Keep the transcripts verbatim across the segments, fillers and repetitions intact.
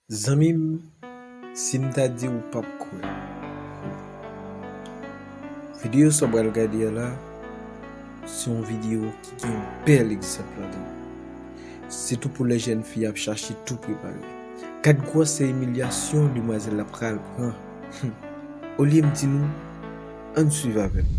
Zanmi m, si m ta di w, w p ap kwè. Videyo sa w pral gade a la, se yon videyo ki gen yon bèl egzanp ladan l. Sitou pou lè jèn fi ap chache tou prepare. Gad gwosè imilyasyon demwazèl la pral pran. Olye m di nou, ann swiv avè m.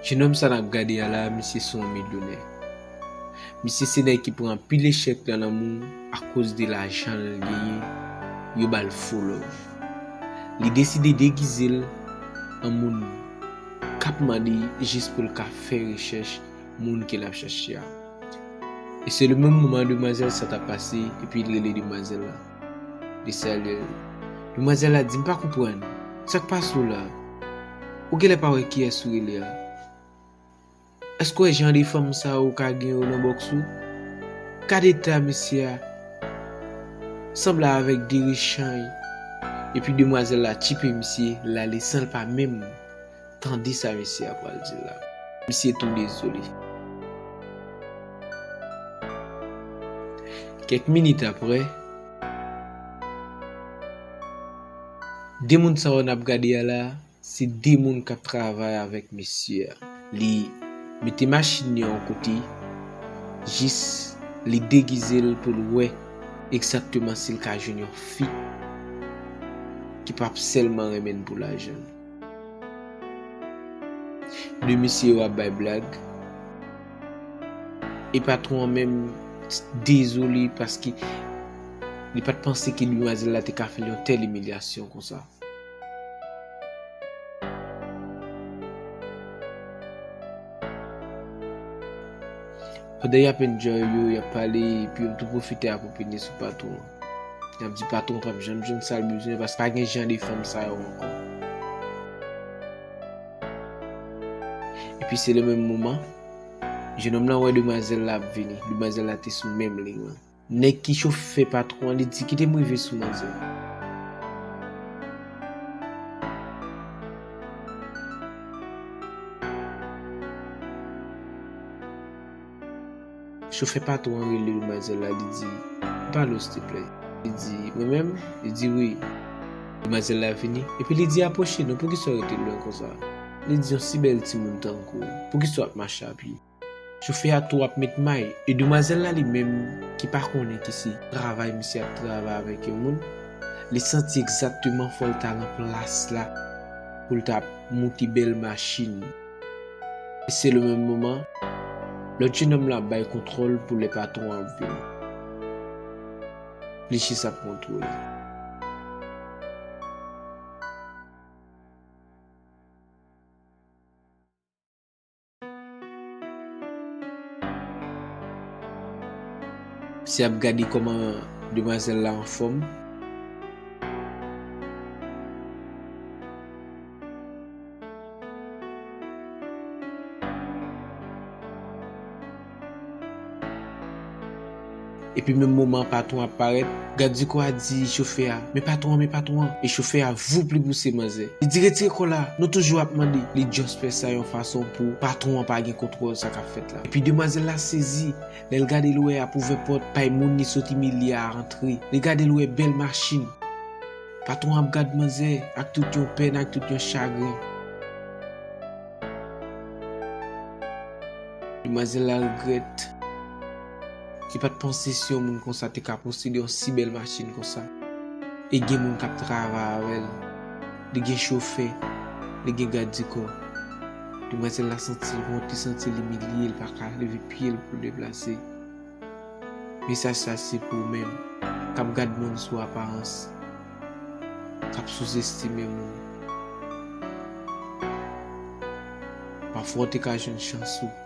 Jennonm sa n ap gade a la, misye se yon milyonè. Misye se nèg ki pran anpil echèk nan lanmou akoz de lajan l genyen, yo ba l fo love. Li deside degize l an moun k ap mande jis pou l ka fè rechèch moun ke l ap chache a. E se le menm moman demwazèl sa t ap pase, epi l rele demwazèl la. Li salye l. Demwazèl la di, "M pa konprann. Sa k pase w la? Ou genlè pa wè kiyès ou rele a? Èske w wè jan de fanm sa yo ka gen yo nan bòks ou? Gad eta mesye a. Sanble avèk de rechanj." Epi demwazèl la tchipe misye, l ale san l pa menm tande sa mesye a pral di l la. Misye tou dezole. Kèk minit aprè, de moun sa yo n ap gade a la, se de moun k ap travay avèk mesye a. Li mete machin li yon kote, jis li degize l pou l wè egzakteman si l ka jwenn yon fi ki p ap sèlman renmen l pou lajan l. De mesye yo ap bay blag. E patwon an menm dezole paske li pa t panse ke demwazèl la te ka fè l yon tèl imilyasyon konsa. Pandan y ap enjoy yo, y ap pale, epi yo tou pwofite ap opine sou patwon an. Y ap di patwon p ap janm jwenn sa l bezwen paske pa gen jan de fanm sa yo ankò. Epi se le menm moman, jennonm lan wè demwazèl la ap vini. Demwazèl la te sou menm liy lan. Nèg ki chofè patwon an, li di, "Kite m rive sou manzè." Chofè patwon an rele demwazèl la, li di, "M pale w, silteplè." Li di, "Mwen menm?" Li di, "Wi." Demwazèl la vini, epi li di, "Apwoche non, poukisa w rete lwen konsa?" Li di, "Yon si bèl timoun tankou w, poukisa w ap mache a pye?" Chofè a tou ap met may, e demwazèl la li menm ki pa konnen ke se travay misye ap travay avèk yon moun, li santi egzakteman fò l ta nan plas la pou l ta ap moute bèl machin. E se le menm moman, lòt jennonm lan ap bay kontwòl pou lè patwon an ap vini. Li jis ap kontwole. Misye ap gade kòman demwazèl la anfòm. Epi menm moman patwon ap parèt, gad di kò a di chofè a, "Men patwon an, men patwon an." E chofè a voup li pouse manzè. Li di, "Retire kò la, nou toujou ap mande." Li just fè sa yon fason pou patwon an pa gen kontwòl sa k ap fèt la. Epi demwazèl la sezi, lè l gade l wè y ap ouvè pòt, bay moun li sot imilye a antre. Li gade l wè bèl machin. Patwon an ap gad manzè ak tout yon pèn, ak tout yon chagren. Demwazèl la regrèt. Li pa t panse si yon moun konsa te ka posede yon si bèl machin konsa. E gen moun k ap travay avè l. Li gen chofè, li gen gad di kò. Demwazèl la santi l wont, li santi l imilye, li pa ka leve pye l pou l deplase. Mesaj sa se pou ou menm k ap gad moun sou aparans, k ap souzestime moun. Pafwa w te ka jwenn chans ou